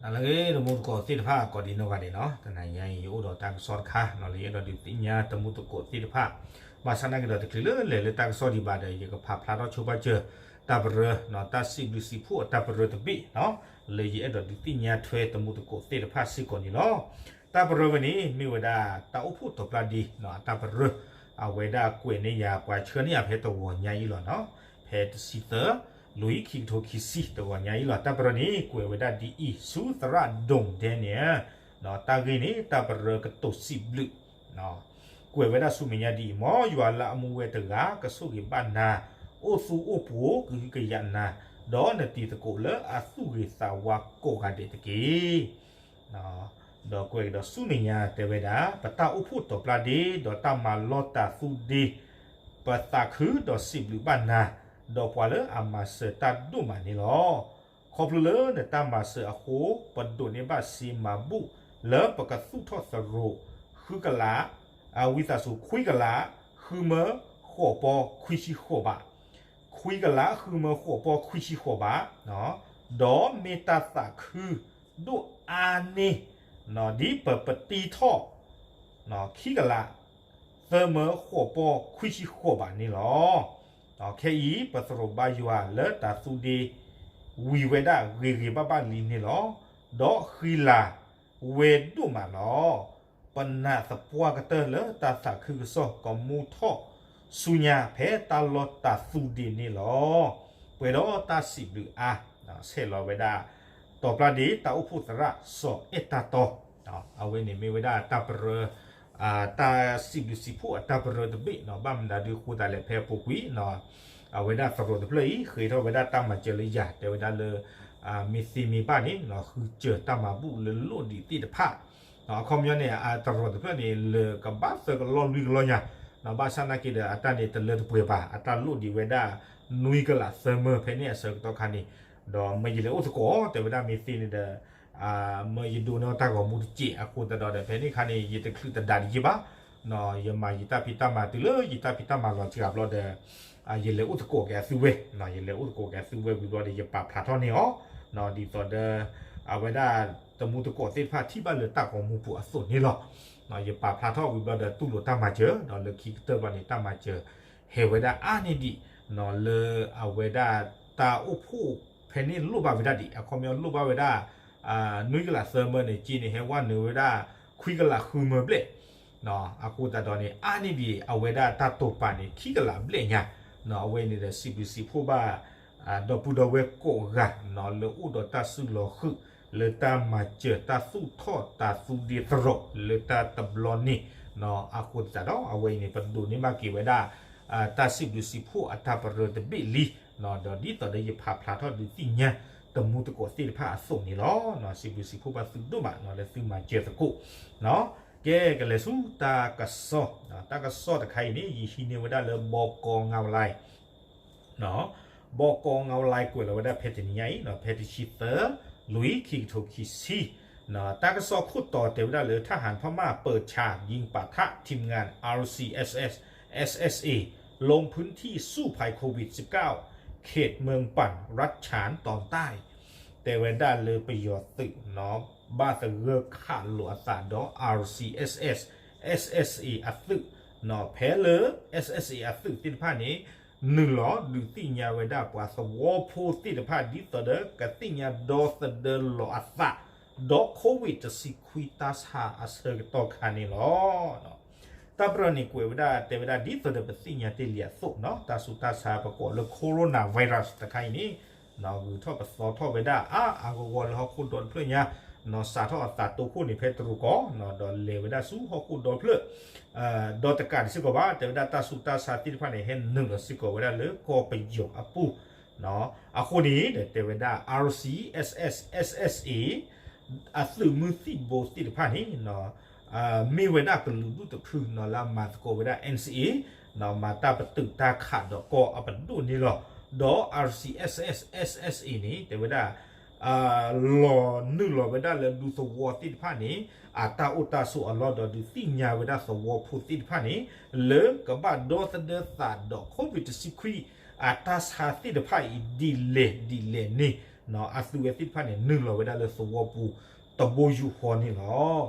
နလၢအဂ့ၤ တမူသကိးသ့ၣ်တဖၣ် ကိးဒံနီၢ်ဂၤဒဲးနီၤ, တနံၤညါအံၤ ယအိၣ်ဒီးတၢ်ကစီၣ်တခါနီၤ လၢယအဲၣ်ဒိးဒုးသ့ၣ်ညါတမူသကိးသ့ၣ်တဖၣ်, ဘၣ်ဆၣ်နာ်က့ဒီး တချုးလၢလဲၤလၢတၢ်ကစီၣ်ဒံးဘၣ်ဒီး ယကဖးဖျါထီၣ်ဆိပာ်စၢၤ တၢ်ပရၢနီၤ, တၢ်စံးဘျုးစံးဖှိၣ်အတၢ်ပရၢတဘ့ၣ်နီၤ, လၢယအဲၣ်ဒိးဒုးသ့ၣ်ညါထွဲတမူသကိးသ့ၣ်တဖၣ်စ့ၢ်ကီးန့ၣ်လီၤ. တၢ်ပရၢဝဲန့ၣ် မ့ၢ်ဝဲဒၣ် တၢ်အိၣ်ဖှိၣ်တီၤပျၢ်ဒ့နီၤ အတၢ်ပရၢ, အဝဲဒၣ်ကွဲးန့ၢ်ယၤ ပှၤဆှၢန့ၢ်ယၤဖဲတဂီၤညါအံၤလီၤနီၤ, ဖဲတဆံသၢ လွံၢ် ခံကထိခံဆံ တဂီၤညါအံၤလီၤ. တၢ်ပရၢန့ၣ် ကွဲးဝဲဒၣ်ဒ်အံၤ, ဆူသရၣ်ဒိၣ်ဒဲန့ၣ်, တၢ်ဂ့ၢ်န့ၣ် တၢ်ပရၢကတိၤစံးဘျုး ကွဲးဝဲဒၣ်ဆူမဲာ်ညါဒ်အံၤ, မ်ယွၤလၢအမူဝဲတဂၤ ကဆိၣ်ဂ့ၤဘၣ်နၤ, အိၣ်သူအိၣ်ပှိၤကဟုကယာ်နၤ, ဒီးနတံၤသကိးလၢအသူၣ်ဂ့ၤသးဝါကိးဂၤဒဲးတက့ၢ်. ဒီးကွဲးကဒီးဆူမဲာ်ညါတဲဝဲဒၣ်, ပတၢ်အိၣ်ဖှိၣ်တီၤပျၢ်ဒ့ ဒီးတၢ်မၤလီတၢ်သူဒ့, ပသးခုဒီးစံးဘျုးဘၣ်နၤ, ဒီးပှၤလၢအမၤစၢၤတၢ်ဒိၣ်မးန့ၣ်လီၤ. ခီဖျိလၢနတၢ်မၤစၢၤအဃိ ပဒိးန့ၢ်ဘၣ်စ့မၤဘူၣ်လၢပကသူၣ်ထီၣ်သရိာ် ဃုကလး, အဝံသးစူၤ ခွံကလး ဃုမၢဃိးပီခွံဆံဃိးဘး, ခွံကလး ဃုမၢဃိးပီခွံဆံဃိးဘး, ဒီးမ့ၢ်တၢ်သးခုဒိၣ်အါန့ၢ် ဒ်ပပတံထီၣ် ခံကလး သၢမၢဃိးပီခွံဆံဃိးဘးန့ၣ်လီၤ. ခဲအံၤ ပသရိာ်ဘါယွၤလၢတၢ်သူဒ့ ဝံၤဝဲဒၣ်ဂ့ၤဂ့ၤဘၣ်ဘၣ်လံန့ၣ်လီၤ. ဒီးဃံလၤဝဲဒိၣ်မးလီၤ. ပနာ်သပှၢ်ကတၢၢ်လၢတၢ်သးခုကစီၣ်ကမူထီၣ်ဆူညါ ဖဲတၢ်လီၢ်တၢ်သူဒ့န့ၣ်လီၤ. ပှဲၤဒီးတၢ်စံးဘျုးအါ ဆဲးလီၤဝဲဒၣ် တီၤပျၢ်ဒ့ တၢ်အိၣ်ဖှိၣ်သရၣ် စီၤအဲၣ်တၢ်တီ, အဝဲန့ၣ်မ့ၢ်ဝဲဒၣ်တၢ်ပရၢ တၢ်စံးဘျုးစံးဖှိၣ်အတၢ်ပရၢတဘ့ၣ်နီၤ, ဘၣ်မနုၤဒုးအဃိသတးလဲၣ် ဖဲအပူၤကွံာ် အဝဲဒၣ်သရိာ်တဖျၢၣ်အံၤ ဃ့ထီၣ်ဝဲဒၣ်တၢ်မၤစၢၤလၢယၤ တဲဝဲဒၣ်လၢ မ့ၢ်သ့မ့ၢ်ဘၣ်န့ၣ် ဃုစၢၤတၢ်မၤဘူၣ်လၢလိၣ်ဒံးသ့ၣ်တဖၣ်, အခီပညီန့ၣ် သရိာ်တဖျၢၣ်န့ၣ် လၢာ်ကဘၣ်သၢကလီၢ်လွံၢ်ကလီၢ်ညါ, ဘၣ်ဆၣ်နာ်က့ဒီး အတၢ်န့ၣ်တလၢတပှဲၤဘၣ်, အတၢ်လိၣ်ဒံးဝဲဒၣ် နွံကလးသၢမၢ ဖဲန့ၣ်အဆၢကတီၢ်ခါန့ၣ်, ဒီးမၢယလဲၤအိၣ်သကိး တဲဝဲဒၣ်မ့ၢ်သ့န့ၣ်ဒီး မၢယဒိးန့ၢ်တၢ်ဂီၤမူတစဲးအဃိသတးဒီး ဖဲန့ၣ်ခါန့ၣ် ယတချုးတဒါတယ့ၢ်ဘၣ်, ယမၤယတၢ်ဖံးတၢ်မၤတုၤလၢယတၢ်ဖံးတၢ်မၤလီၤစှၤဘျီဒီး ယလဲၤအိၣ်သကိးက့ၤအသုဝဲ, ယလဲၤအိၣ်သကိးက့ၤအသုဝဲဝံၤဘျီဒီး ယပာ်ဖျါထီၣ်န့ၢ်အီၤ, ဒ်သိးဒီး အဝဲဒၣ်တမူသကိးသ့ၣ်တဖၣ်ထံၣ်ဘၣ်လၢတၢ်ဂီၤမူပူၤအသိးန့ၣ်လီၤ. ယပာ်ဖျါထီၣ်ဝံၤဘျီဒီး တူၢ်လိာ်တၢ်မၤစၢၤ ဒီးလၢခံကတၢၢ်ဘျီန့ၣ် တၢ်မၤစၢၤဟဲဝဲဒၣ်အါန့ၢ်ဒံး လၢအဝဲဒၣ်တၢ်အိၣ်ဖှိၣ်ဖဲန့ၣ်လိၣ်ဘၣ်ဝဲဒၣ်ဒံး အခီပညီလိၣ်ဘၣ်ဝဲဒၣ် နွံကလးသၢမၢန့ၣ် စ့န့ၣ် ဟဲဝဲနုာ်ဝဲဒၣ် ခွံကလးဃုမၢဘျဲၣ်, အဃိသတးဒီးန့ၣ် အါန့ၢ်ဒံးအဝဲဒၣ်တၢ်တိာ်ပာ်န့ၣ် ခံကလးဘျဲၣ်ညါ, အဝဲန့ၣ်ဒီးစံးဘျုးစံးဖှိၣ်ဘၣ် ဒီပုၢ်ဒီဝဲၢ်ကိးဂၤ လၢအိၣ်ဒီးတၢ်စုလီၤဃုာ် လၢတၢ်မၤစၢၤတၢ်သူၣ်ထီၣ်တၢ်သူဒ့သရိာ်လၢတၢ်တဘျီန့ၣ်, အဃိသတးဒီး အဝဲအံၤန့ၣ် ပဒိးန့ၢ်ဘၣ်က့ၤဝဲဒၣ် တၢ်စံးဘျုးစံးဖှိၣ်အတၢ်ပရၢတဘ့ၣ်လံ, ဒီးဒ်သိးဒီးယဖးဖျါထီၣ်ဒုးသ့ၣ်ညါ တမူသကိးသ့ၣ်တဖၣ်အသိးန့ၣ်လီၤ. စံးဘျုးစံးဖှိၣ်ဘၣ်သုဒိၣ်မးလၢသုမၤစၢၤသကိး, ကဲကလဲၤဆူတၢ်ကစီၣ်, တၢ်ကစီၣ်တခါအံၤန့ၣ် ယဟံးန့ၢ်ဝဲဒၣ်လၢ ဘီကီငါဝလဲ ဘီကီငါဝလဲ ကွဲးလီၤဝဲဒၣ်ဖဲတနံၤညါအံၤ ဖဲတဆံသၢ လွံၢ် ခံကထိခံဆံ, တ�ၢ်ကစီၣ်ခိၣ်တီတဲဝဲဒၣ်လၢ ทหารพม่าเปิดฉากยิงปะทะทีมงาน อาร์ซีเอสเอส เอสเอสเอ ลงพื้นที่สู้ภัยโควิดสิบเก้า เขตเมืองปั่น รัฐฉานตอนใต้ တဲဝဲဒၣ်လၢပယီၤသုး ဘၣ်သဂၢၢ်ခးလိာ်အသးဒီး RCSS SSA အသုး, ဖဲလၢ SSA အသုးသ့ၣ်တဖၣ်န့ၣ် နုာ်လီၤဒုးသ့ၣ်ညါဝဲဒၣ်ပှၤသဝီဖိသ့ၣ်တဖၣ် ဒ်သိးဒီးကသ့ၣ်ညါဒီသဒၢလီၤအသး ဒီး COVID တဆံခွံတၢ်ဆါအဆၢကတီၢ်ခါန့ၣ်လီၤ. တၢ်ပရၢန့ၣ်ကွဲးဝဲဒၣ် တဲဝဲဒၣ်ဒ်သိးဒီးပသ့ၣ်ညါတ့ၢ်လံအသိးနီၤ တၢ်ဆူးတၢ်ဆါပကိးလၢ coronavirus တခါအံၤန့ၣ် ဂုၤထီၣ်ပသီထီၣ်ဝဲဒၣ်အါအါဂီၢ်ဂီၢ်လၢဟီၣ်ခိၣ်ဒီတဖျၢၣ်ညါ, စးထီၣ်အသးတိခိၣ်န့ၣ်ဖဲတရူးကီၢ် ဒီးလဲၤဝဲဒၣ်ဆူဟီၣ်ခိၣ်ဒီဖျၢၣ်, ဒီးတကးဒံးစ့ၢ်ကီးဘၣ် တဲဝဲဒၣ်တၢ်ဆူးတၢ်ဆါသ့ၣ်တဖၣ်န့ၣ် ဟဲနုာ်လီၤစ့ၢ်ကီးဝဲဒၣ်လၢကီၢ်ပယီၤအပူၤ, အဃိန့ၣ်ဒီးတဲဝဲဒၣ် RCSS SSA အသုးမုၢ်သံၣ်ဘိသ့ၣ်တဖၣ်န့ၣ် မ့ၢ်ဝဲဒၣ်ကလုာ်ဒူၣ်တဖုနီၤ လၢအမၤသကိးဝဲဒၣ် NCA မၤတၢ်ပတုာ်တၢ်ခးဒီးကီၢ်အပဒိၣ်န့ၣ်လီၤ. ဒီး RCSS SSA န့ၣ် တဲဝဲဒၣ် လီၤနုာ်လီၤဝဲဒၣ်လၢဒူသဝီသ့ၣ်တဖၣ်န့ၣ် အတၢ်အိၣ်တၢ်ဆိးအလီၢ်ဒီး ဒုးသ့ၣ်ညါဝဲဒၣ်သဝီဖိသ့ၣ်တဖၣ်န့ၣ် လၢကဘၣ်ဒီသဒၢသးဒီး COVID တဆံခွံ အတၢ်ဆါသ့ၣ်တဖၣ်အံၤ ဒ်လဲၣ်ဒ်လဲၣ်န့ၣ် အသုးဝဲသ့ၣ်တဖၣ်န့ၣ် နုာ်လီၤဝဲဒၣ်လၢသဝီပူၤ တဘိယူၢ်ဃီန့ၣ်လီၤ.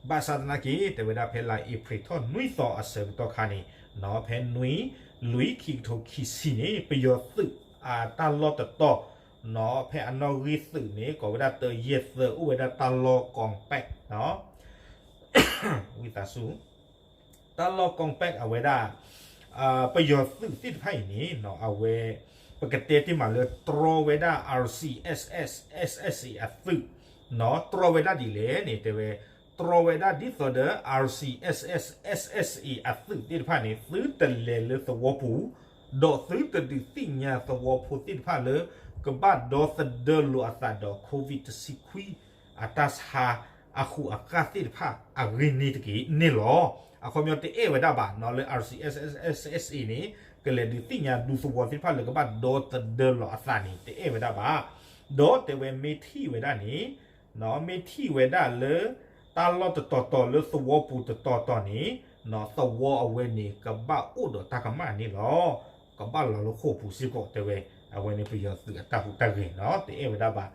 ဘၣ်ဆၣ်သနာ်က့ တဲဝဲဒၣ်ဖဲလါအ့ဖြ့ၣ်ထီၣ်နွံသီအဆၢကတီၢ်ခါန့ၣ် ဖဲနွံ လွံၢ် ခံကထိခံဆံန့ၣ် ပယီၤသုးအတၢ်လီၢ်တတီၤ ဖဲအနီၣ်ဂံၢ်သုးန့ၣ် ကိးဝဲဒၣ်တၢယဲၢ်သၢ အိၣ်ဝဲဒၣ်တၢ်လီၢ် compact ဝံသးစူၤ တၢ်လီၢ် compact အဝဲဒၣ် ပယီၤသုးသ့ၣ်တဖၣ်အံၤန့ၣ် အဝဲ ပကတဲတ့ၢ်မးလၢတြီဝဲဒၣ် RCSS/SSA အသုး တြီဝဲဒၣ်ဒ်လဲၣ်န့ၣ် တဲဝဲ တြီဝဲဒၣ်ဒ်သိးဒီး RCSS/SSA အသုးသ့ၣ်တဖၣ်န့ၣ် သုတလဲၤလၢသဝီပူၤ ဒီးသုတဒုးသ့ၣ်ညါသဝီဖိသ့ၣ်တဖၣ်လၢ ကဘၣ်ဒီသဒၢလိာ်အသးဒီး COVID တဆံခွံ အတၢ်ဆါအဃိအဃၢ်သ့ၣ်တဖၣ်အဂ့ၢ်န့ၣ်တက့ၢ်န့ၣ်လီၤ. အခီပညီတအဲၣ်ဝဲဒၣ်ဘၣ်နီၤ လၢ RCSS/SSA န့ၣ် ကလဲၤဒုးသ့ၣ်ညါဒူသဝီသ့ၣ်တဖၣ်လၢကဘၣ်ဒီသဒၢလိာ်အသးန့ၣ် တအဲၣ်ဝဲဒၣ်ဘၣ်. ဒီးတဲဝဲမ့ၢ်ထံၣ်ဝဲဒၣ်န့ၣ် မ့ၢ်ထံၣ်ဝဲဒၣ်လၢ တၢ်လီၢ်တတီၤတီၤလၢသဝီပူၤတတီၤတီၤန့ၣ် သဝီအဝဲန့ၣ် ကဘၣ်အိၣ်ဒီးတၢ်ကမၣ်န့ၣ်လီၤ. ကဘၣ်လီၤလၢဃိာ်ပူၤစ့ၢ်ကီးတဲဝဲ အဝဲန့ၣ်ပယီၤသုးအတၢ်ဟူးတၢ်ဂဲၤနီၤ တအဲၣ်ဝဲဒၣ်ဘၣ်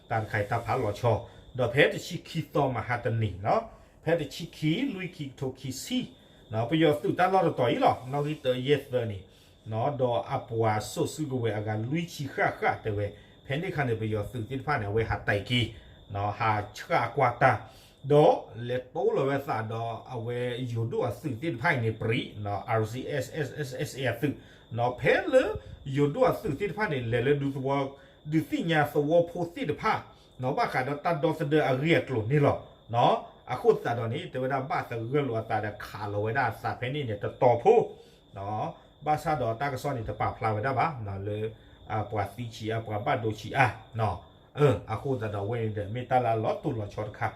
တၢ်တခါအံၤတၢ်ဖးလီၤဆီ ဒီးဖဲတဆံခံသီမဟါတနံၤနီၤ ဖဲတဆံခံ လွံၢ် ခံကထိခံဆံ ပယီၤသုးတၢ်လီၢ်တတီၤအံၤလီၤ နီၣ်ဂံၢ်တၢယဲၢ်သၢန့ၣ် ဒီးအပှၤစိာ်စုကဝဲၤအဂၤလွံၢ်ဆံဃၣ်ဃၣ်တဲဝဲ ဖဲန့ၣ်အခါန့ၣ် ပယီၤသုးသ့ၣ်တဖၣ်န့ၣ် အဝဲဟးတဲာ်က့ၤ ဟးဆှၣ်အကွၢ်တၢ် ဒီးလဲၤတိလီၤဝဲသးဒီးအဝဲယိၤဒိၣ်အသုးသ့ၣ်တဖၣ်အံၤန့ၣ် ပြံး RCSS/SSA အသုး ဖဲလၢယိၤဒိၣ်အသုးသ့ၣ်တဖၣ်န့ၣ် လဲၤလၢဒူသဝီ ဒုးသ့ၣ်ညါသဝီဖိသ့ၣ်တဖၣ် ဘၣ်ဃးဒီးတၢ်ဒီသဒၢအဂ့ၢ်အကျိၤန့ၣ်လီၤ. အဃိသတးဒီးန့ၣ် တဲဝဲဒၣ်ဘၣ်သဂၢၢ်လိာ်အသးဒီးခးလီၤဝဲဒၣ်အသးဖဲန့ၣ်န့ၣ် တတီၤဖိ ဘၣ်ဆၣ်ဒီးတၢ်ကစီၣ်န့ၣ် တပာ်ဖျါဝဲဒၣ်ဘၣ် လၢ ပှၤသံဆံးအါ ပှၤဘၣ်ဒိဆံးအါ အဃိသတးဒီးအဝဲန့ၣ်ဒီး မ့ၢ်တၢ်လၢအလီၤတိၢ်လီၤဆီတခါ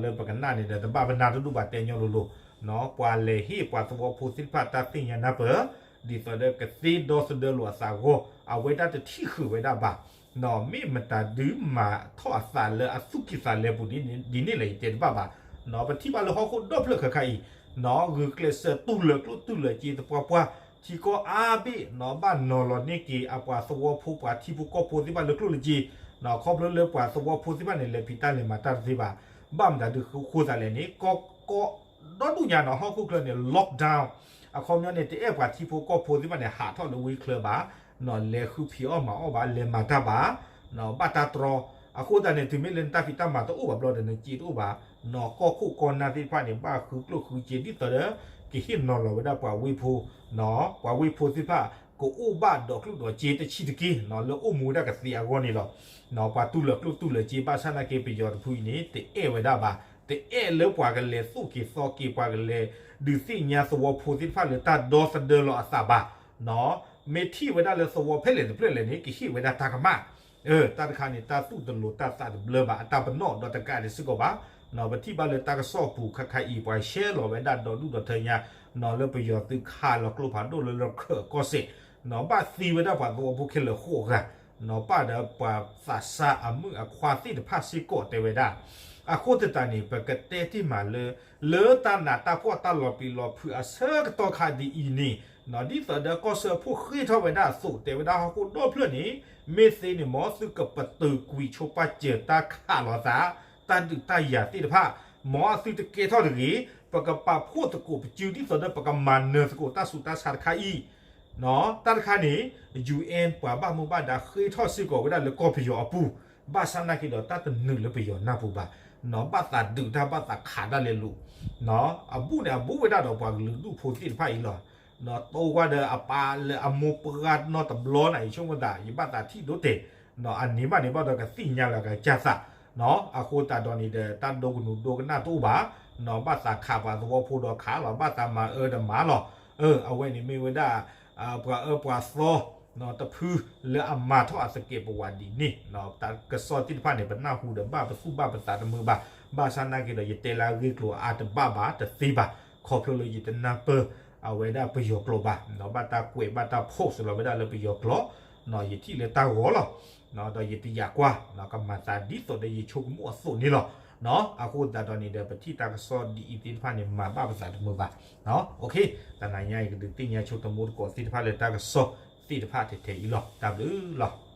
လၢပကနၣ်န့ၣ်ဒီး တဘၣ်ပနၢ်တဒိၣ်ဘၣ်တဲညီလိၤလိၤ ပှၤလဲၤဟ့ၣ်ပှၤသဝီဖိသ့ၣ်တဖၣ်တၢ်သ့ၣ်ညါနၢ်ပၢၢ် ဒ်သိးဒီးကသ့ဒီသဒၢလိာ်အသးအဂီၢ် အဝဲဒၣ်တထံၣ်ဃုာ်ဝဲဒၣ်ဘၣ် မ့ၢ်မတၤဒုးမၤထီၣ်အသးလၢအသူၣ်ကံၢ်သးလဲပူၤဒ်န့ၣ်လဲၣ် ယတဲတဘၣ်ဘၣ်. ပထံၣ်ဘၣ်လၢဟီၣ်ခိၣ်ဒီဖျၢၣ်ခဲခါအံၤ ဂုာ်ကျဲးစၢးတူၢ်လၢာ်ကျိၣ်တူၢ်လၢာ်စ့သပှၢ်ပှၢ် ထံကီၢ်အါဘ့ၣ် ဘၣ်နီၤလီၤန့ၢ်က့ၤအပှၤသဝီဖိပှၤထံဖိကီၢ်ဖိသ့ၣ်တဖၣ်လၢကျိၣ်လၢစ့ ခီဖျိလၢပှၤသဝီဖိသ့ၣ်တဖၣ်န့ၣ် လဲၤဖံးတၢ်လဲၤမၤတၢ်တသ့ဘၣ်. ဘၣ်မတၤဒုးဃိသးလဲၣ်န့ၣ် ကီၢ်ကီၢ်ဒီဒူၣ်ညါနီၤ ဟီၣ်ခိၣ်ချၢန့ၣ် lockdown အခီပညီန့ၣ် တအဲၣ်ပှၤထံဖိကီၢ်ဖိသ့ၣ်တဖၣ်န့ၣ် ဟးထီၣ်လၢဝ့ၢ်ချၢဘၣ် လဲၤဃုဖံးအီၣ်မၤအီၣ်ဘၣ် လဲၤမၤတၢ်ဘၣ် ဘၣ်တၢ်တြီ အဃိသတးန့ၣ် တုၤမ့ၢ်လၢနတၢ်ဖံးတၢ်မၤတအိၣ်ဘၣ်ဘျီဒီး နစ့တအိၣ်ဘၣ် ကီၢ်ခိၣ်ကီၢ်နၢ်သ့ၣ်တဖၣ်န့ၣ် ဘၣ်ဃုကျိၣ်ဃုစ့ဒ်သိးဒီး ကဟ့ၣ်နီၤလီၤဝဲဒၣ်ပှၤဝ့ၢ်ဖိ ပှၤဝ့ၢ်ဖိသ့ၣ်တဖၣ် ကအိၣ်ဘၣ်ဒီးကျိၣ်ဒီးစ့တဆံးတက့ၢ် လၢအိၣ်မူဝဲဒၣ်ကသ့အဂီၢ်န့ၣ်လီၤ. ပှၤတူၢ်လၢာ်ကျိၣ်တူၢ်လၢာ်စ့ ဘၣ်ဆၣ်သနာ်က့ ပယီၤတဖုအံၤန့ၣ် တအဲၣ်ဝဲဒၣ်ဘၣ် တအဲၣ်လၢပှၤကလဲၤသိၣ်က့ၤသီက့ၤ ပှၤကလဲၤဒုးသ့ၣ်ညါသဝီဖိသ့ၣ်တဖၣ်လၢတၢ်ဒီသဒၢလီၤအသးဘၣ် မ့ၢ်ထံၣ်ဝဲဒၣ်လၢသဝီဖဲလဲၣ်တဖျၢၣ်လဲၣ်န့ၣ် ကဟ့ၣ်ဝဲဒၣ်တၢ်ကမၣ် တၢ်တခါန့ၣ် တၢ်သူၣ်တလိၤတၢ်သးတဘျၢဘၣ် အတၢ်ပနီၣ်ဒီးတကးဒံးစ့ၢ်ကီးဘၣ်. ပထံၣ်ဘၣ်လၢတၢ်ကစီၣ်ပူၤခါခါအံၤ ပှၤရှဲလီၤဝဲဒၣ်ဒီဒူၣ်ဒီထၢညါ လၢပယီၤသုးခးလီၤကျိဖးဒိၣ်လၢလၢခၢၣ်ကီၢ်စဲၣ် ဘၣ်သံဝဲဒၣ်ပှၤသဝီဖိခဲလၢာ်ဃိးဂၤ ဘၣ်ဒီးပှၤသးစၢ်အမုၣ်အခွါသ့ၣ်တဖၣ်စ့ၢ်ကီးတဲဝဲဒၣ်. အဃိသတးန့ၣ် ပကတဲတ့ၢ်မးလၢ လၢတၢ်နးတၢ်ဖှီၣ်တၢ်လီၤပျံၤလီၤဖုးအဆၢကတီၢ်ခါဒ်အံၤန့ၣ် ဒ်သိးဒီးကီၢ်စၢဖှိၣ်ဃ့ထီၣ်ဝဲဒၣ်အသိး တဲဝဲဒၣ်ဟီၣ်ခိၣ်ဒီဖျၢၣ်န့ၣ် မ့ၢ်သ့န့ၣ် မ်သုကပတုာ်ကွံာ်ဆိပာ်စၢၤတၢ်ခးလီၤသး တၢ်ဒုးတၢ်ယၤသ့ၣ်တဖၣ် မ်အသုတကဲထီၣ်တဂ့ၤ ပကပာ်ဖှိၣ်သကိးပစုဒ်သိးဒီးပကမၤနၢၤသကိးတၢ်ဆူးတၢ်ဆါတခါအံၤ တၢ်တခါန့ၣ် UN ပှၤဘၣ်မူဘၣ်ဒါဃ့ထီၣ်စ့ၢ်ကီးဝဲဒၣ်လၢကီၢ်ပယီၤအပူၤ ဘၣ်ဆၣ်သနာ်က့ဒီးတၢ်တနုာ်လၢပယီၤနၢ်ပူၤဘၣ် ဘၣ်သးဒုးတၢ်ဘၣ်သးခးတၢ်လဲၤလိာ် အဘူးန့ၣ်အဘူးဝဲဒၣ်ဒီးပှၤကလုာ်ဒူၣ်ဖိသ့ၣ်တဖၣ်အံၤလီၤ. တိၢ်ဝဲဒီးအပၢ်လၢအမိၢ်ပှၢ်နီၢ်တဘျီန့ၣ် ယဆိကမိၣ်သး ယဘၣ်သးထံၣ်ဒိၣ်တဲာ် အန့ၣ်ဘၣ်န့ၣ်ဘၣ်ဒီးကသ့ၣ်ညါလၢကစၢ်သး အဃိသတးဒီးန့ၣ်ဒီး တၢ်ဒိကနူၤဒိကနၣ်တအိၣ်ဘၣ် ဘၣ်သးခးပှၤသဝီဖိဒီးခးလီၤ ဘၣ်သးမၤအၢဒီးမၤလီၤ. အဝဲန့ၣ်မ့ၢ်ဝဲဒၣ် ပှၤအၢပှၤသီ တဖုလၢအမၤထီၣ်အသကဲးပဝးဒ်န့ၣ် တၢ်ကစီၣ်သ့ၣ်တဖၣ်န့ၣ် ပနၢ်ဟူဒီးဘၣ်ပသူၣ်ဘၣ်ပသးတမုာ်ဘၣ် ဘၣ်ဆၣ်သနာ်က့ဒီး ယတဲလၢအဂ့ၢ်ကျိၤအါတဘၣ်ဘၣ်တသ့ဘၣ် ခီဖျိလၢယတနၢ်ပၢၢ် အဝဲဒၣ်ပယီၤကျိာ်ဘၣ် ဘၣ်တၢ်ကွဲးဘၣ်တၢ် post လီၤဝဲဒၣ်လၢပယီၤကျိာ် ယထံၣ်လၢတၢ်ဂီၤလီၤ ဒီးယတယာ်ကွၢ် ကမၤသးဒ်သိးဒီးယဆိကမိၣ်အသိးန့ၣ်လီၤ. အဃိသတးဒီးန့ၣ်ဒီး ပထံၣ်တၢ်ကစီၣ်ဒ်အံၤသ့ၣ်တဖၣ်န့ၣ် မၤဘၣ်ပသးတမုာ်ဘၣ် တနၤညါအံၤကဒုးသ့ၣ်ညါဆိကမိၣ်သကိးသ့ၣ်တဖၣ်လၢတၢ်ကစီၣ်သ့ၣ်တဖၣ်ထဲထဲအံၤလီၤ. တၢ်ဘျုးလီၤ.